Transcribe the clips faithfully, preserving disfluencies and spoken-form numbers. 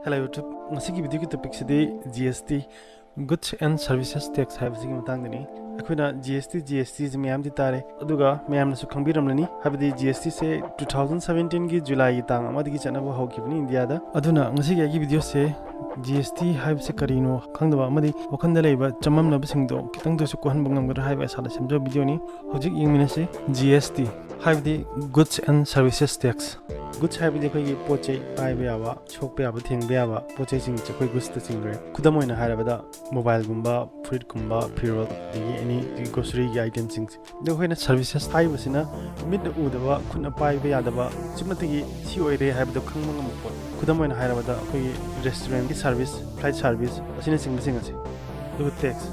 Hello YouTube, ꯉꯁꯤꯒꯤ ꯚꯤꯗꯤꯑꯣꯒꯤ ꯇꯣꯄꯤꯛꯁꯤꯗꯤ G S T, Goods and Services Tax ꯍꯥꯏꯕꯁꯤꯒꯤ ꯃꯇꯥꯡꯗꯅꯤ꯫ ꯑꯩꯈꯣꯏꯅ G S T, G S T ꯁꯤ ꯃꯌꯥꯝꯗꯤ ꯇꯥꯔꯦ, ꯑꯗꯨꯒ ꯃꯌꯥꯝꯅꯁꯨ ꯈꯪꯕꯤꯔꯝꯂꯅꯤ, ꯍꯥꯏꯕꯗꯤ G S T ꯁꯦ two thousand seventeen ꯒꯤ ꯖꯨꯂꯥꯏꯒꯤ ꯇꯥꯡ ꯑꯃꯗꯒꯤ ꯆꯠꯅꯕ ꯍꯧꯈꯤꯕꯅꯤ ꯏꯟꯗꯤꯌꯥꯗ꯫ ꯑꯗꯨꯅ ꯉꯁꯤꯒꯤ ꯑꯩꯒꯤ ꯚꯤꯗꯤꯑꯣꯁꯦ G S T ꯍꯥꯏꯕꯁꯤ ꯀꯔꯤꯅꯣ ꯈꯪꯗꯕ ꯑꯃꯗꯤ ꯋꯥꯈꯜꯗ ꯂꯩꯕ ꯆꯃꯝꯅꯕꯁꯤꯡꯗꯣ ꯈꯤꯇꯪꯗꯁꯨ ꯀꯣꯛꯍꯟꯕ ꯉꯝꯒꯗ꯭ꯔꯥ ꯍꯥꯏꯕ ꯑꯁꯥꯗ ꯁꯦꯝꯖꯕ ꯚꯤꯗꯤꯑꯣꯅꯤ꯫ ꯍꯧꯖꯤꯛ ꯌꯦꯡꯃꯤꯟꯅꯁꯤ꯫ G S T ꯍꯥꯏꯕꯗꯤ Goods and Services Tax꯫ Goods ꯍꯥꯏꯕꯗꯤ ꯑꯩꯈꯣꯏꯒꯤ ꯄꯣꯠ ꯆꯩ ꯄꯥꯏꯕ ꯌꯥꯕ, ꯁꯣꯛꯄ ꯌꯥꯕ, ꯊꯦꯡꯕ ꯌꯥꯕ ꯄꯣꯠ ꯆꯩꯁꯤꯡꯁꯦ ꯑꯩꯈꯣꯏ ꯒꯨꯗꯁꯇ ꯆꯤꯡꯈ꯭ꯔꯦ꯫ ꯈꯨꯗꯝ ꯑꯣꯏꯅ ꯍꯥꯏꯔꯕꯗ ꯃꯣꯕꯥꯏꯜꯒꯨꯝꯕ, ꯐꯨꯔꯤꯠꯀꯨꯝꯕ, ꯐꯤꯔꯣꯜ, ꯑꯗꯒꯤ ꯑꯦꯅꯤ ꯒ꯭ꯔꯣꯁꯔꯤꯒꯤ ꯑꯥꯏꯇꯦꯝꯁꯤꯡꯁꯦ꯫ ꯑꯗꯨ ꯑꯩꯈꯣꯏꯅ ꯁꯔꯚꯤꯁꯦꯁ ꯍꯥꯏꯕꯁꯤꯅ ꯃꯤꯠꯅ ꯎꯗꯕ, ꯈꯨꯠꯅ ꯄꯥꯏꯕ ꯌꯥꯗꯕ, ꯆꯨꯞꯅꯇꯒꯤ ꯁꯤ ꯑꯣꯏꯔꯦ ꯍꯥꯏꯕꯗꯣ ꯈꯪꯕ ꯉꯝꯕ ꯄꯣꯠ꯫ ꯈꯨꯗꯝ ꯑꯣꯏꯅ ꯍꯥꯏꯔꯕꯗ ꯑꯩꯈꯣꯏꯒꯤ ꯔꯦꯁꯇꯨꯔꯦꯟꯒꯤ ꯁꯔꯚꯤꯁ, ꯐ꯭ꯂꯥꯏꯠ ꯁꯔꯚꯤꯁ ꯑꯁꯤꯅꯆꯤꯡꯕꯁꯤꯡ ꯑꯁꯤ꯫ ꯑꯗꯨꯒ ꯇꯦꯛꯁ,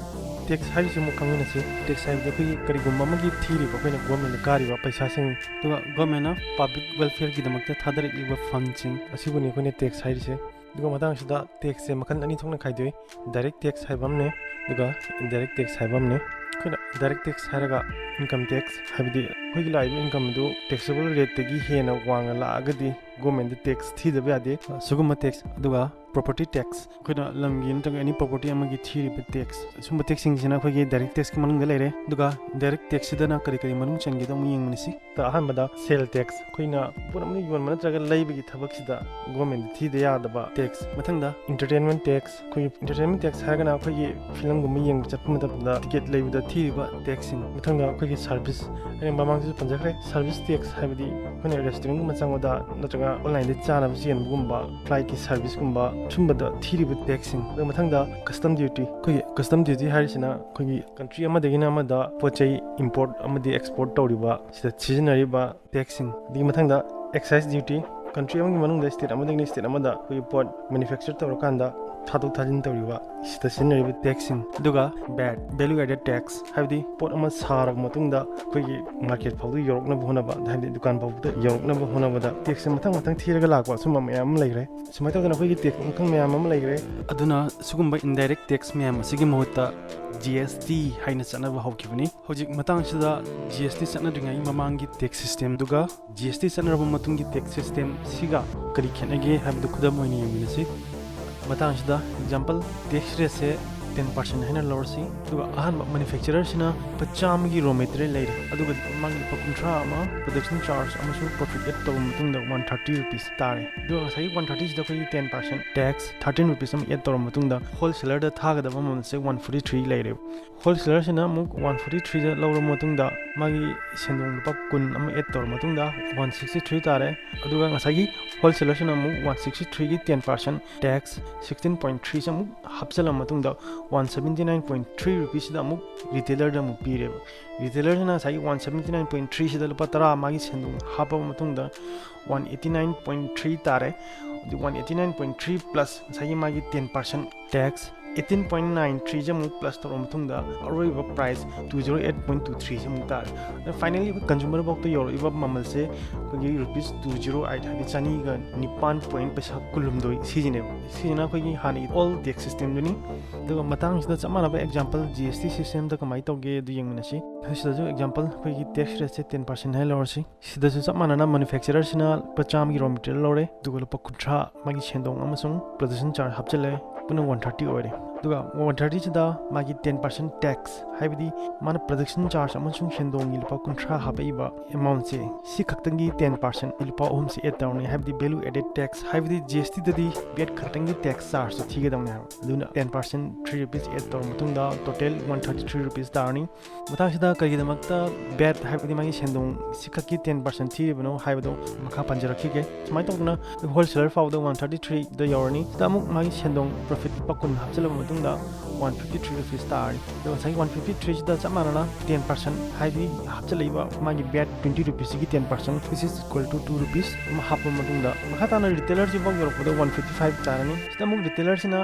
ꯇꯦꯛꯁ ꯍꯥꯏꯔꯤꯁꯤ ꯑꯃꯨꯛ ꯈꯪꯃꯤꯟꯅꯁꯤ꯫ ꯇꯦꯛꯁ ꯍꯥꯏꯕꯗꯤ ꯑꯩꯈꯣꯏꯒꯤ ꯀꯔꯤꯒꯨꯝꯕ ꯑꯃꯒꯤ ꯊꯤꯔꯤꯕ ꯑꯩꯈꯣꯏꯅ ꯒꯣꯔꯃꯦꯟꯗ ꯀꯥꯔꯤꯕ ꯄꯩꯁꯥꯁꯤꯡ, ꯑꯗꯨꯒ ꯒꯣꯔꯃꯦꯟꯅ ꯄꯕ꯭ꯂꯤꯛ ꯋꯦꯜꯐꯤꯌꯔꯒꯤꯗꯃꯛꯇ ꯊꯥꯗꯔꯛꯂꯤꯕ ꯐꯟꯁꯤꯡ ꯑꯁꯤꯕꯨꯅꯤ ꯑꯩꯈꯣꯏꯅ ꯇꯦꯛꯁ ꯍꯥꯏꯔꯤꯁꯦ꯫ ꯑꯗꯨꯒ ꯃꯇꯥꯡꯁꯤꯗ ꯇꯦꯛꯁꯁꯦ ꯃꯈꯜ ꯑꯅꯤ ꯊꯣꯛꯅ ꯈꯥꯏꯗꯣꯛꯏ꯫ ꯗꯥꯏꯔꯦꯛ ꯇꯦꯛꯁ ꯍꯥꯏꯕ ꯑꯃꯅꯦ, ꯑꯗꯨꯒ ꯏꯟꯗꯥꯏꯔꯦꯛ ꯇꯦꯛꯁ ꯍꯥꯏꯕ ꯑꯃꯅꯦ꯫ ꯑꯩꯈꯣꯏꯅ ꯗꯥꯏꯔꯦꯛ ꯇꯦꯛꯁ ꯍꯥꯏꯔꯒ ꯏꯟꯀꯝ ꯇꯦꯛꯁ, ꯍꯥꯏꯕꯗꯤ ꯑꯩꯈꯣꯏꯒꯤ ꯂꯥꯛꯏꯕ ꯏꯟꯀꯝ ꯑꯗꯨ ꯇꯦꯛꯁꯦꯕꯜ ꯔꯦꯠꯇꯒꯤ ꯍꯦꯟꯅ ꯋꯥꯡꯅ ꯂꯥꯛꯑꯒꯗꯤ ꯒꯣꯔꯃꯦꯟꯗ ꯇꯦꯛꯁ ꯊꯤꯗꯕ ꯌꯥꯗꯦ꯫ ꯁꯤꯒꯨꯝꯕ ꯇꯦꯛꯁ, ꯑꯗꯨꯒ ꯄ꯭ꯔꯣꯄꯔꯇꯤ ꯇꯦꯛꯁ, ꯑꯩꯈꯣꯏꯅ ꯂꯝꯒꯤ ꯅꯠꯇ꯭ꯔꯒ ꯑꯦꯅꯤ ꯄ꯭ꯔꯣꯄꯔꯇꯤ ꯑꯃꯒꯤ ꯊꯤꯔꯤꯕ ꯇꯦꯛꯁ, ꯁꯨꯝꯕ ꯇꯦꯛꯁꯁꯤꯡꯁꯤꯅ ꯑꯩꯈꯣꯏꯒꯤ ꯗꯥꯏꯔꯦꯛ ꯇꯦꯛꯁꯀꯤ ꯃꯅꯨꯡꯗ ꯂꯩꯔꯦ꯫ ꯑꯗꯨꯒ ꯏꯟꯗꯥꯏꯔꯦꯛ ꯇꯦꯛꯁꯁꯤꯗꯅ ꯀꯔꯤ ꯀꯔꯤ ꯃꯅꯨꯡ ꯆꯟꯒꯦꯗꯣ ꯑꯃꯨꯛ ꯌꯦꯡꯃꯤꯟꯅꯁꯤ꯫ ꯑꯍꯥꯟꯕꯗ ꯁꯦꯜ ꯇꯦꯛꯁ, ꯑꯩꯈꯣꯏꯅ ꯄꯣꯠ ꯑꯃ ꯌꯣꯟꯕ ꯅꯠꯇ꯭ꯔꯒ ꯂꯩꯕꯒꯤ ꯊꯕꯛꯁꯤꯗ ꯒꯣꯔꯃꯦꯟꯗ ꯊꯤꯗ ꯌꯥꯗꯕ ꯇꯦꯛꯁ꯫ ꯃꯊꯪꯗ ꯏꯟꯇꯔꯇꯦꯟꯃꯦꯟ ꯇꯦꯛꯁ, ꯑꯩꯈꯣꯏꯒꯤ ꯏꯟꯇꯔꯇꯦꯟꯃꯦꯟ ꯇꯦꯛꯁ ꯍꯥꯏꯔꯒꯅ ꯑꯩꯈꯣꯏꯒꯤ ꯐꯤꯂꯝꯒꯨꯝꯕ ꯌꯦꯡꯕ ꯆꯠꯄ ꯃꯇꯝꯗ ꯇꯤꯀꯦꯠ ꯂꯩꯕꯗ ꯊꯤꯔꯤꯕ ꯇꯦꯛꯁꯁꯤꯡ꯫ ꯃꯊꯪꯗ ꯑꯩꯈꯣꯏꯒꯤ ꯁꯔꯚꯤꯁ, ꯑꯩꯅ ꯃꯃꯥꯡꯗꯁꯨ ꯄꯟꯖꯈ꯭ꯔꯦ, ꯁꯔꯚꯤꯁ ꯇꯦꯛꯁ ꯍꯥꯏꯕꯗꯤ ꯑꯩꯈꯣꯏꯅ ꯔꯦꯁꯇꯨꯔꯦꯟꯒꯨꯝꯕ ꯆꯪꯕꯗ ꯅꯠꯇ꯭ꯔꯒ ꯑꯣꯟꯂꯥꯏꯟꯗ ꯆꯥꯅꯕ ꯆꯦꯟꯕꯒꯨꯝꯕ, ꯐ꯭ꯂꯥꯏꯠꯀꯤ ꯁꯔꯚꯤꯁꯀꯨꯝꯕ, ꯁꯨꯝꯕꯗ ꯊꯤꯔꯤꯕ ꯇꯦꯛꯁꯁꯤꯡ꯫ ꯑꯗꯨꯒ ꯃꯊꯪꯗ ꯀꯁꯇꯝ ꯗ꯭ꯌꯨꯇꯤ, ꯑꯩꯈꯣꯏꯒꯤ ꯀꯁꯇꯝ ꯗ꯭ꯌꯨꯇꯤ ꯍꯥꯏꯔꯤꯁꯤꯅ ꯑꯩꯈꯣꯏꯒꯤ ꯀꯟꯇ꯭ꯔꯤ ꯑꯃꯗꯒꯤꯅ ꯑꯃꯗ ꯄꯣꯠ ꯆꯩ ꯏꯝꯄꯣꯔꯠ ꯑꯃꯗꯤ ꯑꯦꯛꯁꯄꯣꯔꯠ ꯇꯧꯔꯤꯕ, ꯁꯤꯗ ꯁꯤꯖꯤꯟꯅꯔꯤꯕ ꯇꯦꯛꯁꯁꯤꯡ꯫ ꯑꯗꯨꯒꯤ ꯃꯊꯪꯗ ꯑꯦꯛꯁꯥꯏꯁ ꯗ꯭ꯌꯨꯇꯤ, ꯀꯟꯇ꯭ꯔꯤ ꯑꯃꯒꯤ ꯃꯅꯨꯡꯗ ꯁ꯭ꯇꯦꯠ ꯑꯃꯗꯒꯤꯅ ꯁ꯭ꯇꯦꯠ ꯑꯃꯗ ꯑꯩꯈꯣꯏꯒꯤ ꯄꯣꯠ ꯃꯦꯅꯨꯐꯦꯛꯆꯔ ꯇꯧꯔꯀꯥꯟꯗ ꯊꯥꯗꯣꯛ ꯊꯥꯖꯤꯟ ꯇꯧꯔꯤꯕ, ꯁꯤꯗ ꯁꯤꯖꯤꯟꯅꯔꯤꯕ taxꯁꯤꯡ, ꯑꯗꯨꯒ vat, value added tax, ꯍꯥꯏꯕꯗꯤ ꯄꯣꯠ ꯑꯃ ꯁꯥꯔꯕ ꯃꯇꯨꯡꯗ ꯑꯩꯈꯣꯏꯒꯤ market ꯐꯥꯎꯗ ꯌꯧꯔꯛꯅꯕ ꯍꯣꯠꯅꯕ, ꯍꯥꯏꯕꯗꯤ ꯗꯨꯀꯥꯟ ꯐꯥꯎꯕꯗ ꯌꯧꯔꯛꯅꯕ ꯍꯣꯠꯅꯕꯗ taxꯁꯦ ꯃꯊꯪ ꯃꯊꯪ ꯊꯤꯔꯒ ꯂꯥꯛꯄ ꯑꯁꯨꯝꯕ ꯃꯌꯥꯝ ꯑꯃ ꯂꯩꯈ꯭ꯔꯦ꯫ ꯁꯨꯃꯥꯏꯅ ꯇꯧꯗꯅ ꯑꯩꯈꯣꯏꯒꯤ tax ꯃꯈꯜ ꯃꯌꯥꯝ ꯑꯃ ꯂꯩꯈ꯭ꯔꯦ꯫ ꯑꯗꯨꯅ ꯁꯤꯒꯨꯝꯕ indirect tax ꯃꯌꯥꯝ ꯑꯁꯤꯒꯤ ꯃꯍꯨꯠꯇ G S T ꯍꯥꯏꯅ ꯆꯠꯅꯕ ꯍꯧꯈꯤꯕꯅꯤ꯫ ꯍꯧꯖꯤꯛ ꯃꯇꯥꯡꯁꯤꯗ G S T ꯆꯠꯅꯗ꯭ꯔꯤꯉꯩ ꯃꯃꯥꯡꯒꯤ tax systemꯗꯨꯒ G S T ꯆꯠꯅꯔꯕ ꯃꯇꯨꯡꯒꯤ tax system ꯁꯤꯒ ꯀꯔꯤ ꯈꯦꯠꯅꯒꯦ ꯍꯥꯏꯕꯗꯨ ꯈꯨꯗꯝ ꯑꯣꯏꯅ ꯌꯦꯡꯃꯤꯟꯅꯁꯤ꯫ ꯃꯇꯥꯡꯁꯤꯗ example, tax rateꯁꯦ ten percent ꯍꯥꯏꯅ ꯂꯧꯔꯁꯤ꯫ ꯑꯗꯨꯒ ꯑꯍꯥꯟꯕ manufacturerꯁꯤꯅ ꯂꯨꯄꯥ ꯆꯥꯝꯃꯒꯤ raw material ꯂꯩꯔꯦ, ꯑꯗꯨꯒ ꯃꯥꯒꯤ ꯂꯨꯄꯥ ꯀꯨꯟꯊ꯭ꯔꯥ ꯑꯃ production charge ꯑꯃꯁꯨꯡ profit add ꯇꯧꯔꯕ ꯃꯇꯨꯡꯗ one thirty rupees ꯇꯥꯔꯦ꯫ ꯑꯗꯨꯒ ꯉꯁꯥꯏꯒꯤ one thirtyꯁꯤꯗ ꯑꯩꯈꯣꯏꯒꯤ ten percent tax, thirteen rupees ꯑꯃ add ꯇꯧꯔꯕ ꯃꯇꯨꯡꯗ wholesalerꯗ ꯊꯥꯒꯗꯕ ꯃꯃꯜꯁꯦ one forty three ꯂꯩꯔꯦ꯫ Wholesalerꯁꯤꯅ ꯑꯃꯨꯛ one forty threeꯗ ꯂꯧꯔꯕ ꯃꯇꯨꯡꯗ ꯃꯥꯒꯤ ꯁꯦꯟꯗꯣꯡ ꯂꯨꯄꯥ ꯀꯨꯟ ꯑꯃ add ꯇꯧꯔꯕ ꯃꯇꯨꯡꯗ one sixty three ꯇꯥꯔꯦ꯫ ꯑꯗꯨꯒ ꯉꯁꯥꯏꯒꯤ wholesalerꯁꯤꯅ ꯑꯃꯨꯛ one sixty threeꯒꯤ ten percent tax, sixteen point threeꯁꯦ ꯑꯃꯨꯛ ꯍꯥꯞꯆꯤꯜꯂꯕ ꯃꯇꯨꯡꯗ one seventy nine point three rupeesꯁꯤꯗ ꯑꯃꯨꯛ retailerꯗ ꯑꯃꯨꯛ ꯄꯤꯔꯦꯕ꯫ Retailerꯁꯤꯅ ꯉꯁꯥꯏꯒꯤ one seventy nine point threeꯁꯤꯗ ꯂꯨꯄꯥ ꯇꯔꯥ ꯃꯥꯒꯤ ꯁꯦꯟꯗꯣꯡ ꯍꯥꯞꯄꯕ ꯃꯇꯨꯡꯗ one eighty nine point three ꯇꯥꯔꯦ꯫ ꯑꯗꯨ one eighty nine point three plus ꯉꯁꯥꯏꯒꯤ ꯃꯥꯒꯤ ten percent tax, eighteen point nine threeꯁꯦ ꯑꯃꯨꯛ plus ꯇꯧꯔꯕ ꯃꯇꯨꯡꯗ ꯑꯔꯣꯏꯕ price two zero eight point two threeꯁꯦ ꯑꯃꯨꯛ ꯇꯥꯔꯦ꯫ ꯑꯗ finally ꯑꯩꯈꯣꯏ consumer ꯐꯥꯎꯗ ꯌꯧꯔꯛꯏꯕ ꯃꯃꯜꯁꯦ ꯑꯩꯈꯣꯏꯒꯤ rupees two zero eight, ꯍꯥꯏꯗꯤ ꯆꯅꯤꯒ ꯅꯤꯄꯥꯟ point ꯄꯩꯁꯥ ꯀꯨꯟꯍꯨꯝꯗꯣꯏ ꯁꯤꯁꯤꯅꯦꯕ꯫ ꯁꯤꯁꯤꯅ ꯑꯩꯈꯣꯏꯒꯤ ꯍꯥꯟꯅꯒꯤ old tax systemꯗꯨꯅꯤ꯫ ꯑꯗꯨꯒ ꯃꯇꯥꯡꯁꯤꯗ ꯆꯞ ꯃꯥꯟꯅꯕ example G S T systemꯗ ꯀꯃꯥꯏꯅ ꯇꯧꯒꯦ ꯑꯗꯨ ꯌꯦꯡꯃꯤꯟꯅꯁꯤ꯫ ꯁꯤꯗꯁꯨ example ꯑꯩꯈꯣꯏꯒꯤ tax rateꯁꯦ ten percent ꯍꯥꯏꯅ ꯂꯧꯔꯁꯤ꯫ ꯁꯤꯗꯁꯨ ꯆꯞ ꯃꯥꯟꯅꯅ manufacturerꯁꯤꯅ ꯂꯨꯄꯥ ꯆꯥꯝꯃꯒꯤ raw material ꯂꯧꯔꯦ, ꯑꯗꯨꯒ ꯂꯨꯄꯥ ꯀꯨꯟꯊ꯭ꯔꯥ ꯃꯥꯒꯤ ꯁꯦꯟꯗꯣꯡ ꯑꯃꯁꯨꯡ production charge ꯍꯥꯞꯆꯤꯜꯂꯦ, ꯄꯨꯟꯅ one thirty ꯑꯣꯏꯔꯦ꯫ ꯑꯗꯨꯒ one thirtyꯁꯤꯗ ꯃꯥꯒꯤ ten percent tax, ꯍꯥꯏꯕꯗꯤ ꯃꯥꯅ production charge ꯑꯃꯁꯨꯡ ꯁꯦꯟꯗꯣꯡꯒꯤ ꯂꯨꯄꯥ ꯀꯨꯟꯊ꯭ꯔꯥ ꯍꯥꯞꯄꯛꯏꯕ amountꯁꯦ, ꯁꯤ ꯈꯛꯇꯪꯒꯤ ten percent ꯂꯨꯄꯥ ꯑꯍꯨꯝꯁꯦ add ꯇꯧꯔꯅꯤ, ꯍꯥꯏꯕꯗꯤ value added tax, ꯍꯥꯏꯕꯗꯤ G S Tꯗꯗꯤ VAT ꯈꯛꯇꯪꯒꯤ tax chargeꯇꯣ ꯊꯤꯒꯗꯕꯅꯦ ꯍꯥꯏꯕ꯫ ꯑꯗꯨꯅ ten percent three rupees add ꯇꯧꯔ ꯃꯇꯨꯡꯗ total one thirty three rupees ꯇꯥꯔꯅꯤ꯫ ꯃꯇꯥꯡꯁꯤꯗ ꯀꯔꯤꯒꯤꯗꯃꯛꯇ VAT, ꯍꯥꯏꯕꯗꯤ ꯃꯥꯒꯤ ꯁꯦꯟꯗꯣꯡ ꯁꯤꯈꯛꯀꯤ ten percent ꯊꯤꯔꯤꯕꯅꯣ ꯍꯥꯏꯕꯗꯣ ꯃꯈꯥ ꯄꯟꯖꯔꯛꯈꯤꯒꯦ꯫ ꯁꯨꯃꯥꯏꯅ ꯇꯧꯗꯅ wholesaler ꯐꯥꯎꯕꯗ one thirty threeꯗ ꯌꯧꯔꯅꯤ꯫ ꯁꯤꯗ ꯑꯃꯨꯛ ꯃꯥꯒꯤ ꯁꯦꯟꯗꯣꯡ profit ꯂꯨꯄꯥ ꯀꯨꯟ ꯍꯥꯞꯆꯤꯜꯂꯕ ꯃꯇꯨꯡꯗ one fifty three rupees ꯇꯥꯔꯅꯤ꯫ ꯑꯗꯣ ꯉꯁꯥꯏꯒꯤ one fifty threeꯁꯤꯗ ꯆꯞ ꯃꯥꯟꯅꯅ ten percent, ꯍꯥꯏꯗꯤ ꯍꯥꯞꯆꯤꯜꯂꯛꯏꯕ ꯃꯥꯒꯤ VAT twenty rupeesꯁꯤꯒꯤ ten percent, which is equal to two rupees ꯑꯃ ꯍꯥꯞꯄ ꯃꯇꯨꯡꯗ ꯃꯈꯥ ꯇꯥꯅ retailerꯁꯤꯐꯥꯎ ꯌꯧꯔꯛꯄꯗ one fifty five ꯇꯥꯔꯅꯤ꯫ ꯁꯤꯗ ꯑꯃꯨꯛ retailerꯁꯤꯅ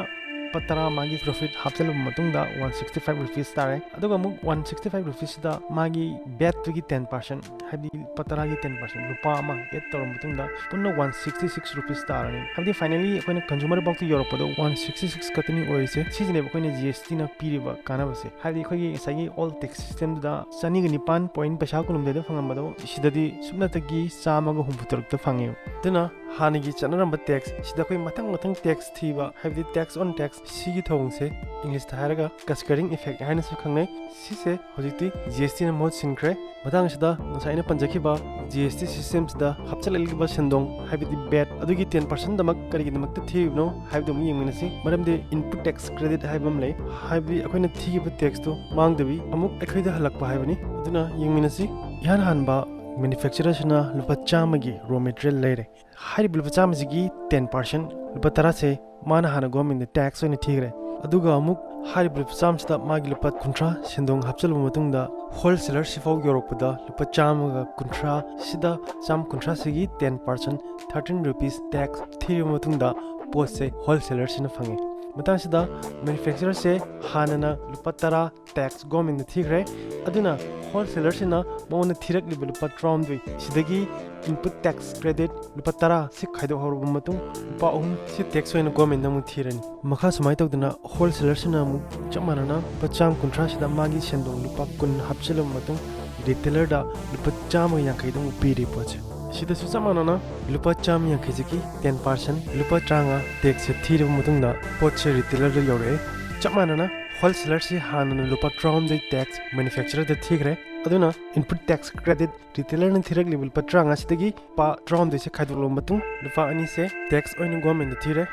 ꯂꯨꯄꯥ ꯇꯔꯥ ꯃꯥꯒꯤ profit ꯍꯥꯞꯆꯤꯜꯂꯕ ꯃꯇꯨꯡꯗ one sixty five rupees ꯇꯥꯔꯦ꯫ ꯑꯗꯨꯒ ꯑꯃꯨꯛ one sixty five rupeesꯁꯤꯗ ꯃꯥꯒꯤ vatꯇꯨꯒꯤ ten percent, ꯍꯥꯏꯕꯗꯤ ꯂꯨꯄꯥ ꯇꯔꯥꯒꯤ ten percent, ꯂꯨꯄꯥ ꯑꯃ add ꯇꯧꯔꯕ ꯃꯇꯨꯡꯗ ꯄꯨꯟꯅ one sixty six rupees ꯇꯥꯔꯅꯤ꯫ ꯍꯥꯏꯕꯗꯤ finally ꯑꯩꯈꯣꯏꯅ consumer ꯐꯥꯎꯇ ꯌꯧꯔꯛꯄꯗ one sixty six ꯈꯛꯇꯅꯤ ꯑꯣꯏꯔꯤꯁꯦ꯫ ꯁꯤꯁꯤꯅꯦꯕ ꯑꯩꯈꯣꯏꯅ GSTꯅ ꯄꯤꯔꯤꯕ ꯀꯥꯟꯅꯕꯁꯦ꯫ ꯍꯥꯏꯕꯗꯤ ꯑꯩꯈꯣꯏꯒꯤ ꯉꯁꯥꯏꯒꯤ old tax systemꯗꯨꯗ ꯆꯅꯤꯒ ꯅꯤꯄꯥꯟ point ꯄꯩꯁꯥ ꯀꯨꯟꯍꯨꯝꯗꯣꯏꯗ ꯐꯪꯉꯝꯕꯗꯣ ꯁꯤꯗꯗꯤ ꯁꯨꯞꯅꯇꯒꯤ ꯆꯥꯝꯃꯒ ꯍꯨꯝꯐꯨ ꯇꯔꯨꯛꯇ ꯐꯪꯉꯦꯕ꯫ ꯑꯗꯨꯅ ꯍꯥꯟꯅꯒꯤ ꯆꯠꯅꯔꯝꯕ tax ꯁꯤꯗ ꯑꯩꯈꯣꯏ ꯃꯊꯪ ꯃꯊꯪ tax ꯊꯤꯕ, ꯍꯥꯏꯕꯗꯤ tax on tax, ꯁꯤꯒꯤ ꯊꯧꯑꯣꯡꯁꯦ Englishꯇ ꯍꯥꯏꯔꯒ cascading effect ꯍꯥꯏꯅꯁꯨ ꯈꯪꯅꯩ꯫ ꯁꯤꯁꯦ ꯍꯧꯖꯤꯛꯇꯤ GSTꯅ ꯃꯍꯨꯠ ꯁꯤꯟꯈ꯭ꯔꯦ꯫ ꯃꯇꯥꯡꯁꯤꯗ ꯉꯁꯥꯏ ꯑꯩꯅ ꯄꯟꯖꯈꯤꯕ GST systemꯁꯤꯗ ꯍꯥꯞꯆꯤꯜꯂꯛꯂꯤꯕ ꯁꯦꯟꯗꯣꯡ, ꯍꯥꯏꯕꯗꯤ VAT, ꯑꯗꯨꯒꯤ ten percentꯗꯃꯛ ꯀꯔꯤꯒꯤꯗꯃꯛꯇ ꯊꯤꯔꯤꯕꯅꯣ ꯍꯥꯏꯕꯗꯨ ꯑꯃꯨꯛ ꯌꯦꯡꯃꯤꯟꯅꯁꯤ꯫ ꯃꯔꯝꯗꯤ input tax credit ꯍꯥꯏꯕ ꯑꯃ ꯂꯩ, ꯍꯥꯏꯕꯗꯤ ꯑꯩꯈꯣꯏꯅ ꯊꯤꯈꯤꯕ taxꯇꯨ ꯃꯥꯡꯗꯕꯤ ꯑꯃꯨꯛ ꯑꯩꯈꯣꯏꯗ ꯍꯜꯂꯛꯄ ꯍꯥꯏꯕꯅꯤ꯫ ꯑꯗꯨꯅ ꯌꯦꯡꯃꯤꯟꯅꯁꯤ꯫ ꯏꯍꯥꯟ ꯍꯥꯟꯕ manufacturerꯁꯤꯅ ꯂꯨꯄꯥ ꯆꯥꯝꯃꯒꯤ raw material ꯂꯩꯔꯦ꯫ ꯍꯥꯏꯔꯤꯕ ꯂꯨꯄꯥ ꯆꯥꯝꯃꯁꯤꯒꯤ ten percent, ꯂꯨꯄꯥ ꯇꯔꯥꯁꯦ ꯃꯥꯅ ꯍꯥꯟꯅ governmentꯗ tax ꯑꯣꯏꯅ ꯊꯤꯈ꯭ꯔꯦ꯫ ꯑꯗꯨꯒ ꯑꯃꯨꯛ ꯍꯥꯏꯔꯤꯕ ꯂꯨꯄꯥ ꯆꯥꯝꯃꯁꯤꯗ ꯃꯥꯒꯤ ꯂꯨꯄꯥ ꯀꯨꯟꯊ꯭ꯔꯥ ꯁꯦꯟꯗꯣꯡ ꯍꯥꯞꯆꯤꯜꯂꯕ ꯃꯇꯨꯡꯗ wholesaler ꯁꯤꯐꯥꯎ ꯌꯧꯔꯛꯄꯗ ꯂꯨꯄꯥ ꯆꯥꯝꯃꯒ ꯀꯨꯟꯊ꯭ꯔꯥ, ꯁꯤꯗ ꯆꯥꯝꯃ ꯀꯨꯟꯊ꯭ꯔꯥꯁꯤꯒꯤ ten percent, thirteen rupees tax ꯊꯤꯔꯕ ꯃꯇꯨꯡꯗ ꯄꯣꯠꯁꯦ wholesalerꯁꯤꯅ ꯐꯪꯉꯦ꯫ ꯃꯇꯥꯡꯁꯤꯗ manufacturerꯁꯦ ꯍꯥꯟꯅꯅ ꯂꯨꯄꯥ ꯇꯔꯥ tax governmentꯗ ꯊꯤꯈ꯭ꯔꯦ꯫ ꯑꯗꯨꯅ wholesalerꯁꯤꯅ ꯃꯉꯣꯟꯗ ꯊꯤꯔꯛꯂꯤꯕ ꯂꯨꯄꯥ ꯇꯔꯥꯍꯨꯝꯗꯣꯏ ꯁꯤꯗꯒꯤ input tax credit ꯂꯨꯄꯥ ꯇꯔꯥ ꯁꯤ ꯈꯥꯏꯗꯣꯛꯍꯧꯔꯕ ꯃꯇꯨꯡ ꯂꯨꯄꯥ ꯑꯍꯨꯝ ꯁꯤ tax ꯑꯣꯏꯅ governmentꯗ ꯑꯃꯨꯛ ꯊꯤꯔꯅꯤ꯫ ꯃꯈꯥ ꯁꯨꯃꯥꯏꯅ ꯇꯧꯗꯅ wholesalerꯁꯤꯅ ꯑꯃꯨꯛ ꯆꯞ ꯃꯥꯟꯅꯅ ꯂꯨꯄꯥ ꯆꯥꯝꯃ ꯀꯨꯟꯊ꯭ꯔꯥꯁꯤꯗ ꯃꯥꯒꯤ ꯁꯦꯟꯗꯣꯡ ꯂꯨꯄꯥ ꯀꯨꯟ ꯍꯥꯞꯆꯤꯜꯂꯕ ꯃꯇꯨꯡ retailerꯗ ꯂꯨꯄꯥ ꯆꯥꯝꯃꯒ ꯌꯥꯡꯈꯩꯗ ꯑꯃꯨꯛ ꯄꯤꯔꯤ ꯄꯣꯠꯁꯦ꯫ ꯁꯤꯗꯁꯨ ꯆꯞ ꯃꯥꯟꯅꯅ ꯂꯨꯄꯥ ꯆꯥꯝꯃ ꯌꯥꯡꯈꯩꯁꯤꯒꯤ ten percent, ꯂꯨꯄꯥ ꯇꯔꯥꯃꯉꯥ taxꯁꯦ ꯊꯤꯔꯕ ꯃꯇꯨꯡꯗ ꯄꯣꯠꯁꯦ retailerꯗ ꯌꯧꯔꯛꯑꯦ꯫ ꯆꯞ ꯃꯥꯟꯅꯅ wholesalerꯁꯤ ꯍꯥꯟꯅꯅ ꯂꯨꯄꯥ ꯇꯔꯥꯍꯨꯝꯗꯣꯏ tax manufacturerꯗ ꯊꯤꯈ꯭ꯔꯦ꯫ ꯑꯗꯨꯅ input tax credit retailerꯅ ꯊꯤꯔꯛꯂꯤꯕ ꯂꯨꯄꯥ ꯇꯔꯥꯃꯉꯥꯁꯤꯗꯒꯤ ꯂꯨꯄꯥ ꯇꯔꯥꯍꯨꯝꯗꯣꯏꯁꯦ ꯈꯥꯏꯗꯣꯛꯂꯕ ꯃꯇꯨꯡ ꯂꯨꯄꯥ ꯑꯅꯤꯁꯦ tax ꯑꯣꯏꯅ governmentꯗ ꯊꯤꯔꯦ꯫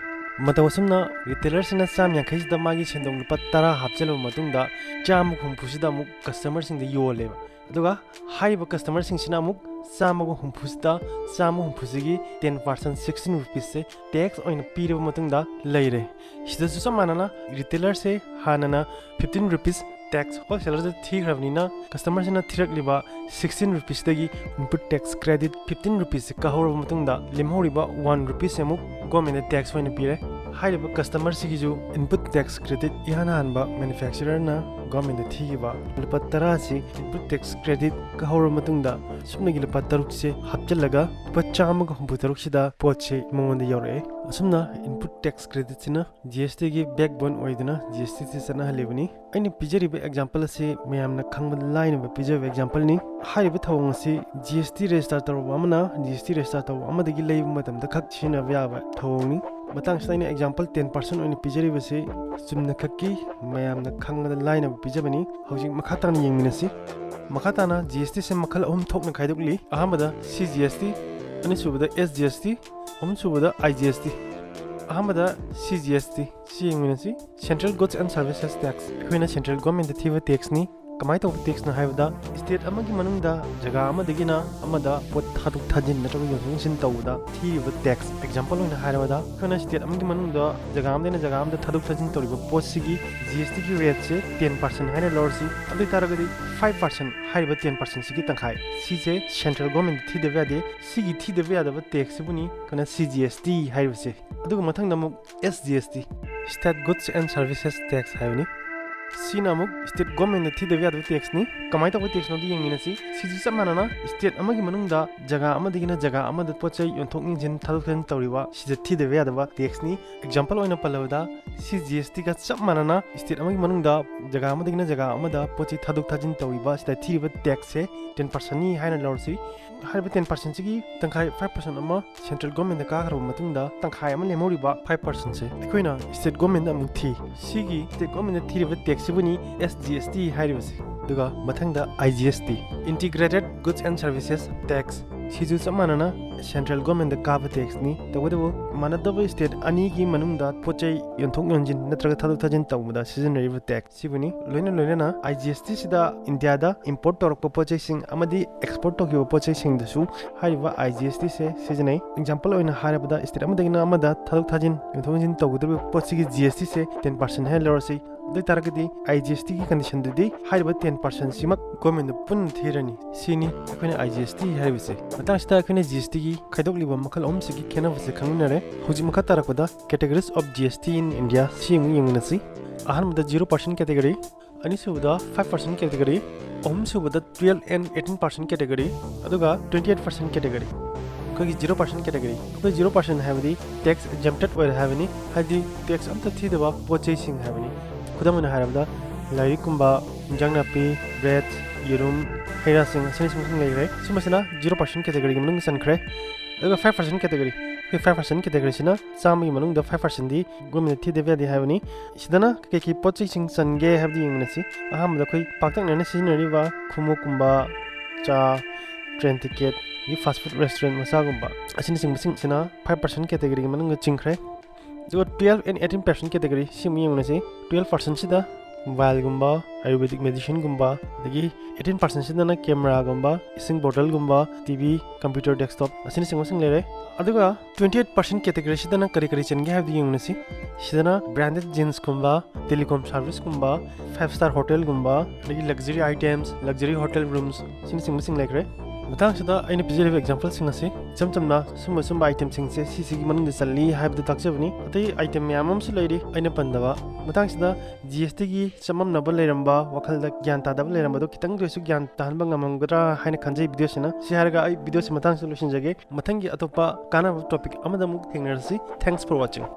ꯃꯇꯧ ꯑꯁꯨꯝꯅ retailerꯁꯤꯅ ꯆꯥꯝꯃ ꯌꯥꯡꯈꯩꯁꯤꯗ ꯃꯥꯒꯤ ꯁꯦꯟꯗꯣꯡ ꯂꯨꯄꯥ ꯇꯔꯥ ꯍꯥꯞꯆꯤꯜꯂꯕ ꯃꯇꯨꯡꯗ ꯆꯥꯝꯃ ꯍꯨꯝꯐꯨꯁꯤꯗ ꯑꯃꯨꯛ customerꯁꯤꯡꯗ ꯌꯣꯜꯂꯦꯕ꯫ ꯑꯗꯨꯒ ꯍꯥꯏꯔꯤꯕ customerꯁꯤꯡꯁꯤꯅ ꯑꯃꯨꯛ ꯆꯥꯝꯃꯒ ꯍꯨꯝꯐꯨꯁꯤꯗ, ꯆꯥꯝꯃ ꯍꯨꯝꯐꯨꯁꯤꯒꯤ ten percent, sixteen rupeesꯁꯦ tax ꯑꯣꯏꯅ ꯄꯤꯔꯕ ꯃꯇꯨꯡꯗ ꯂꯩꯔꯦ꯫ ꯁꯤꯗꯁꯨ ꯆꯞ ꯃꯥꯟꯅꯅ retailerꯁꯦ ꯍꯥꯟꯅꯅ fifteen rupees tax wholesalerꯗ ꯊꯤꯈ꯭ꯔꯕꯅꯤꯅ customerꯁꯤꯅ ꯊꯤꯔꯛꯂꯤꯕ sixteen rupeesꯇꯒꯤ input tax credit fifteen rupeesꯁꯦ ꯀꯛꯍꯧꯔꯕ ꯃꯇꯨꯡꯗ ꯂꯦꯝꯍꯧꯔꯤꯕ one rupeesꯁꯦ ꯑꯃꯨꯛ governmentꯗ tax ꯑꯣꯏꯅ ꯄꯤꯔꯦ꯫ ꯍꯥꯏꯔꯤꯕ customer ꯁꯤꯒꯤꯁꯨ input tax credit ꯏꯍꯥꯟ ꯍꯥꯟꯕ manufacturer ꯅ government ꯇ ꯊꯤꯈꯤꯕ ꯂꯨꯄꯥ ꯇꯔꯥꯁꯤ input tax credit ꯀꯛꯍꯧꯔꯕ ꯃꯇꯨꯡꯗ ꯁꯨꯞꯅꯒꯤ ꯂꯨꯄꯥ ꯇꯔꯨꯛꯁꯦ ꯍꯥꯞꯆꯤꯜꯂꯒ ꯂꯨꯄꯥ ꯆꯥꯝꯃꯒ ꯍꯨꯝꯐꯨ ꯇꯔꯨꯛꯁꯤꯗ ꯄꯣꯠꯁꯤ ꯃꯉꯣꯟꯗ ꯌꯧꯔꯛꯑꯦ꯫ ꯑꯁꯨꯝꯅ input tax credit ꯁꯤꯅ G S T ꯒꯤ backbone ꯑꯣꯏꯗꯨꯅ G S T ꯁꯤ ꯆꯠꯅꯍꯜꯂꯤꯕꯅꯤ꯫ ꯑꯩꯅ ꯄꯤꯖꯔꯤꯕ example ꯑꯁꯤ ꯃꯌꯥꯝꯅ ꯈꯪꯕꯗ ꯂꯥꯏꯅꯕ ꯄꯤꯖꯕ example ꯅꯤ꯫ ꯍꯥꯏꯔꯤꯕ ꯊꯧꯑꯣꯡ ꯑꯁꯤ G S T register ꯇꯧꯔꯕ ꯑꯃꯅ G S T register ꯇꯧꯕ ꯑꯃꯗꯒꯤ ꯂꯩꯕ ꯃꯇꯝꯗ ꯈꯛ ꯁꯤꯖꯤꯟꯅꯕ ꯌꯥꯕ ꯊꯧꯑꯣꯡꯅꯤ꯫ ꯃꯇꯥꯡꯁꯤꯗ ꯑꯩꯅ example ten percent ꯑꯣꯏꯅ ꯄꯤꯖꯔꯤꯕꯁꯤ ꯆꯨꯝꯅ ꯈꯛꯀꯤ ꯃꯌꯥꯝꯅ ꯈꯪꯕꯗ ꯂꯥꯏꯅꯕ ꯄꯤꯖꯕꯅꯤ꯫ ꯍꯧꯖꯤꯛ ꯃꯈꯥ ꯇꯥꯅ ꯌꯦꯡꯃꯤꯟꯅꯁꯤ꯫ ꯃꯈꯥ ꯇꯥꯅ G S T ꯁꯦ ꯃꯈꯜ ꯑꯍꯨꯝ ꯊꯣꯛꯅ ꯈꯥꯏꯗꯣꯛꯂꯤ꯫ ꯑꯍꯥꯟꯕꯗ C G S T, ꯑꯅꯤꯁꯨꯕꯗ S G S T, ꯑꯍꯨꯝꯁꯨꯕꯗ I G S T꯫ ꯑꯍꯥꯟꯕꯗ C G S T ꯁꯤ ꯌꯦꯡꯃꯤꯟꯅꯁꯤ꯫ Central Goods and Services Tax ꯑꯩꯈꯣꯏꯅ central government ꯇ ꯊꯤꯕ tax ꯅꯤ꯫ ꯀꯃꯥꯏꯅ ꯇꯧꯕ tax ꯅꯣ ꯍꯥꯏꯕꯗ, state ꯑꯃꯒꯤ ꯃꯅꯨꯡꯗ ꯖꯒꯥ ꯑꯃꯗꯒꯤꯅ ꯑꯃꯗ ꯄꯣꯠ ꯊꯥꯗꯣꯛ ꯊꯥꯖꯤꯟ ꯅꯠꯇ꯭ꯔꯒ ꯌꯣꯟꯊꯣꯛ ꯌꯣꯟꯁꯤꯟ ꯇꯧꯕꯗ ꯊꯤꯔꯤꯕ tax꯫ Example ꯑꯣꯏꯅ ꯍꯥꯏꯔꯕꯗ, ꯑꯩꯈꯣꯏꯅ state ꯑꯃꯒꯤ ꯃꯅꯨꯡꯗ ꯖꯒꯥ ꯑꯃꯗꯒꯤꯅ ꯖꯒꯥ ꯑꯃꯗ ꯊꯥꯗꯣꯛ ꯊꯥꯖꯤꯟ ꯇꯧꯔꯤꯕ ꯄꯣꯠꯁꯤꯒꯤ G S T ꯒꯤ rate ꯁꯦ ten percent ꯍꯥꯏꯅ ꯂꯧꯔꯁꯤ꯫ ꯑꯗꯨ ꯑꯣꯏꯇꯥꯔꯒꯗꯤ five percent ꯍꯥꯏꯔꯤꯕ ten percent ꯁꯤꯒꯤ ꯇꯪꯈꯥꯏ, ꯁꯤꯁꯦ central government ꯊꯤꯗꯕ ꯌꯥꯗꯦ꯫ ꯁꯤꯒꯤ ꯊꯤꯗꯕ ꯌꯥꯗꯕ tax ꯁꯤꯕꯨꯅꯤ ꯑꯩꯈꯣꯏꯅ C G S T ꯍꯥꯏꯔꯤꯕꯁꯦ꯫ ꯑꯗꯨꯒ ꯃꯊꯪꯗ ꯑꯃꯨꯛ S G S T, State Goods and Services Tax ꯍꯥꯏꯕꯅꯤ꯫ ꯁꯤꯅ ꯑꯃꯨꯛ state government ꯅ ꯊꯤꯗꯕ ꯌꯥꯗꯕ tax ꯅꯤ꯫ ꯀꯃꯥꯏꯅ ꯇꯧꯕ tax ꯅꯣꯗꯤ ꯌꯦꯡꯃꯤꯟꯅꯁꯤ꯫ ꯁꯤꯁꯨ ꯆꯞ ꯃꯥꯟꯅꯅ state ꯑꯃꯒꯤ ꯃꯅꯨꯡꯗ ꯖꯒꯥ ꯑꯃꯗꯒꯤꯅ ꯖꯒꯥ ꯑꯃꯗ ꯄꯣꯠ ꯆꯩ ꯌꯣꯟꯊꯣꯛ ꯌꯣꯟꯁꯤꯟ, ꯊꯥꯗꯣꯛ ꯊꯥꯖꯤꯟ ꯇꯧꯔꯤꯕ, ꯁꯤꯗ ꯊꯤꯗꯕ ꯌꯥꯗꯕ tax ꯅꯤ꯫ Example ꯑꯣꯏꯅ ꯄꯜꯂꯕꯗ, C G S T ꯒ ꯆꯞ ꯃꯥꯟꯅꯅ state ꯑꯃꯒꯤ ꯃꯅꯨꯡꯗ ꯖꯒꯥ ꯑꯃꯗꯒꯤꯅ ꯖꯒꯥ ꯑꯃꯗ ꯄꯣꯠ ꯆꯩ ꯊꯥꯗꯣꯛ ꯊꯥꯖꯤꯟ ꯇꯧꯔꯤꯕ, ꯁꯤꯗ ꯊꯤꯔꯤꯕ tax ꯁꯦ ten percent ꯅꯤ ꯍꯥꯏꯅ ꯂꯧꯔꯁꯤ꯫ ꯍꯥꯏꯔꯤꯕ ten percent ꯁꯤꯒꯤ ꯇꯪꯈꯥꯏ, five percent ꯑꯃ central government ꯗ ꯀꯥꯈ꯭ꯔꯕ ꯃꯇꯨꯡꯗ, ꯇꯪꯈꯥꯏ ꯑꯃ ꯂꯦꯝꯍꯧꯔꯤꯕ five percent ꯁꯦ ꯑꯩꯈꯣꯏꯅ state government ꯗ ꯑꯃꯨꯛ ꯊꯤ꯫ ꯁꯤꯒꯤ state government ꯗ ꯊꯤꯔꯤꯕ tax ꯁꯤꯕꯨꯅꯤ S G S T ꯍꯥꯏꯔꯤꯕꯁꯤ꯫ ꯑꯗꯨꯒ ꯃꯊꯪꯗ I G S T, Integrated Goods and Services Tax꯫ ꯁꯤꯁꯨ ꯆꯞ ꯃꯥꯟꯅꯅ central government ꯗ ꯀꯥꯕ tax ꯅꯤ꯫ ꯇꯧꯕꯇꯕꯨ ꯃꯥꯟꯅꯗꯕ state ꯑꯅꯤꯒꯤ ꯃꯅꯨꯡꯗ ꯄꯣꯠ ꯆꯩ ꯌꯣꯟꯊꯣꯛ ꯌꯣꯟꯁꯤꯟ ꯅꯠꯇ꯭ꯔꯒ ꯊꯥꯗꯣꯛ ꯊꯥꯖꯤꯟ ꯇꯧꯕꯗ ꯁꯤꯖꯤꯟꯅꯔꯤꯕ tax ꯁꯤꯕꯨꯅꯤ꯫ ꯂꯣꯏꯅ ꯂꯣꯏꯅꯅ I G S T ꯁꯤꯗ ꯏꯟꯗꯤꯌꯥꯗ import ꯇꯧꯔꯛꯄ ꯄꯣꯠ ꯆꯩꯁꯤꯡ ꯑꯃꯗꯤ export ꯇꯧꯈꯤꯕ ꯄꯣꯠ ꯆꯩꯁꯤꯡꯗꯁꯨ ꯍꯥꯏꯔꯤꯕ I G S T ꯁꯦ ꯁꯤꯖꯤꯟꯅꯩ꯫ Example ꯑꯣꯏꯅ ꯍꯥꯏꯔꯕꯗ, state ꯑꯃꯗꯒꯤꯅ ꯑꯃꯗ ꯊꯥꯗꯣꯛ ꯊꯥꯖꯤꯟ, ꯌꯣꯟꯊꯣꯛ ꯌꯣꯟꯁꯤꯟ ꯇꯧꯒꯗꯧꯔꯤꯕ ꯄꯣꯠꯁꯤꯒꯤ G S T ꯁꯦ ten percent ꯍꯥꯏꯅ ꯂꯧꯔꯁꯤ꯫ ꯑꯗꯨ ꯑꯣꯏꯇꯥꯔꯒꯗꯤ ꯑꯥꯏ ꯖꯤ ꯑꯦꯁ ꯇꯤꯒꯤ ꯀꯟꯗꯤꯁꯟꯗꯗꯤ ꯍꯥꯏꯔꯤꯕ ꯇꯦꯟ ꯄꯥꯔꯁꯦꯟꯁꯤꯃꯛ ꯒꯣꯔꯃꯦꯟꯗ ꯄꯨꯟꯅ ꯊꯤꯔꯅꯤ꯫ ꯁꯤꯅꯤ ꯑꯩꯈꯣꯏꯅ ꯑꯥꯏ ꯖꯤ ꯑꯦꯁ ꯇꯤ ꯍꯥꯏꯔꯤꯕꯁꯦ꯫ ꯃꯇꯥꯡꯁꯤꯗ ꯑꯩꯈꯣꯏꯅ ꯖꯤ ꯑꯦꯁ ꯇꯤꯒꯤ ꯈꯥꯏꯗꯣꯛꯂꯤꯕ ꯃꯈꯜ ꯑꯍꯨꯝꯁꯤꯒꯤ ꯈꯦꯠꯅꯕꯁꯦ ꯈꯪꯃꯤꯟꯅꯔꯦ꯫ ꯍꯧꯖꯤꯛ ꯃꯈꯥ ꯇꯥꯔꯛꯄꯗ categories of G S T in India ꯁꯤ ꯑꯃꯨꯛ ꯌꯦꯡꯃꯤꯟꯅꯁꯤ꯫ ꯑꯍꯥꯟꯕꯗ zero percent category, ꯑꯅꯤꯁꯨꯕꯗ five percent category, ꯑꯍꯨꯝꯁꯨꯕꯗ twelve and eighteen percent category, ꯑꯗꯨꯒ twenty eight percent category꯫ ꯑꯩꯈꯣꯏꯒꯤ zero percent category, ꯑꯩꯈꯣꯏ zero percent ꯍꯥꯏꯕꯗꯤ tax exempted ꯑꯣꯏꯔꯦ ꯍꯥꯏꯕꯅꯤ, ꯍꯥꯏꯗꯤ tax ꯑꯝꯇ ꯊꯤꯗꯕ ꯄꯣꯠ ꯆꯩꯁꯤꯡ ꯍꯥꯏꯕꯅꯤ꯫ ꯈꯨꯗꯝ ꯑꯣꯏꯅ ꯍꯥꯏꯔꯕꯗ ꯂꯥꯏꯔꯤꯛꯀꯨꯝꯕ, ꯏꯟꯖꯥꯡ ꯅꯥꯄꯤ, ꯕ꯭ꯔꯦꯗ, ꯌꯦꯔꯨꯝ, ꯍꯩ ꯔꯥꯁꯤꯡ ꯑꯁꯤꯅꯆꯤꯡꯕꯁꯤꯡ ꯂꯩꯈ꯭ꯔꯦ꯫ ꯁꯨꯝꯕꯁꯤꯅ zero percent categoryꯒꯤ ꯃꯅꯨꯡꯗ ꯆꯟꯈ꯭ꯔꯦ꯫ ꯑꯗꯨꯒ five percent category, ꯑꯩꯈꯣꯏ five percent categoryꯁꯤꯅ ꯆꯥꯝꯃꯒꯤ ꯃꯅꯨꯡꯗ five percentꯗꯤ ꯒꯣꯔꯃꯦꯟꯗ ꯊꯤꯗꯕ ꯌꯥꯗꯦ ꯍꯥꯏꯕꯅꯤ꯫ ꯁꯤꯗꯅ ꯀꯩꯀꯩ ꯄꯣꯠ ꯆꯩꯁꯤꯡ ꯆꯟꯒꯦ ꯍꯥꯏꯕꯗꯨ ꯌꯦꯡꯃꯤꯟꯅꯁꯤ꯫ ꯑꯍꯥꯟꯕꯗ ꯑꯩꯈꯣꯏ ꯄꯥꯛꯇꯛꯅꯅ ꯁꯤꯖꯤꯟꯅꯔꯤꯕ ꯈꯣꯡꯎꯞꯀꯨꯝꯕ, ꯆꯥ, train ticket, fast food restaurant ꯃꯆꯥꯒꯨꯝꯕ ꯑꯁꯤꯅꯆꯤꯡꯕꯁꯤꯡꯁꯤꯅ five percent categoryꯒꯤ ꯃꯅꯨꯡꯗ ꯆꯤꯡꯈ꯭ꯔꯦ꯫ ꯑꯗꯨꯒ twelve and eighteen percent category ꯁꯤ ꯑꯃꯨꯛ ꯌꯦꯡꯃꯤꯟꯅꯁꯤ꯫ Twelve percentꯁꯤꯗ mobileꯒꯨꯝꯕ, Ayurvedic medicineꯒꯨꯝꯕ, ꯑꯗꯒꯤ eighteen percentꯁꯤꯗꯅ cameraꯒꯨꯝꯕ, ꯏꯁꯤꯡ bottleꯒꯨꯝꯕ, T V, computer, desktop ꯑꯁꯤꯅꯆꯤꯡꯕꯁꯤꯡ ꯂꯩꯔꯦ꯫ ꯑꯗꯨꯒ twenty eight percent categoryꯁꯤꯗꯅ ꯀꯔꯤ ꯀꯔꯤ ꯆꯟꯒꯦ ꯍꯥꯏꯕꯗꯨ ꯌꯦꯡꯃꯤꯟꯅꯁꯤ꯫ ꯁꯤꯗꯅ branded jeansꯀꯨꯝꯕ, telecom serviceꯀꯨꯝꯕ, five star hotelꯒꯨꯝꯕ, ꯑꯗꯒꯤ luxury items, luxury hotel rooms ꯑꯁꯤꯅꯆꯤꯡꯕꯁꯤꯡ ꯂꯩꯈ꯭ꯔꯦ꯫ ꯃꯇꯥꯡꯁꯤꯗ ꯑꯩꯅ ꯄꯤꯖꯔꯤꯕ exampleꯁꯤꯡ ꯑꯁꯤ ꯏꯆꯝ ꯆꯝꯅ ꯁꯨꯝꯕ ꯁꯨꯝꯕ itemꯁꯤꯡꯁꯦ ꯁꯤꯁꯤꯒꯤ ꯃꯅꯨꯡꯗ ꯆꯜꯂꯤ ꯍꯥꯏꯕꯗꯨ ꯇꯥꯛꯆꯕꯅꯤ꯫ ꯑꯇꯩ item ꯃꯌꯥꯝ ꯑꯃꯁꯨ ꯂꯩꯔꯤ ꯑꯩꯅ ꯄꯟꯗꯕ꯫ ꯃꯇꯥꯡꯁꯤꯗ G S Tꯒꯤ ꯆꯃꯝꯅꯕ ꯂꯩꯔꯝꯕ, ꯋꯥꯈꯜꯗ ꯒ꯭ꯌꯥꯟ ꯇꯥꯗꯕ ꯂꯩꯔꯝꯕꯗꯣ ꯈꯤꯇꯪꯗ ꯑꯣꯏꯁꯨ ꯒ꯭ꯌꯥꯟ ꯇꯥꯍꯟꯕ ꯉꯝꯃꯝꯒꯗ꯭ꯔꯥ ꯍꯥꯏꯅ ꯈꯟꯖꯩ videoꯁꯤꯅ꯫ ꯁꯤ ꯍꯥꯏꯔꯒ ꯑꯩ videoꯁꯤ ꯃꯇꯥꯡꯁꯤꯗ ꯂꯣꯏꯁꯤꯟꯖꯒꯦ꯫ ꯃꯊꯪꯒꯤ ꯑꯇꯣꯞꯄ ꯀꯥꯟꯅꯕ topic ꯑꯃꯗ ꯑꯃꯨꯛ ꯊꯦꯡꯅꯔꯁꯤ꯫ Thanks for watching.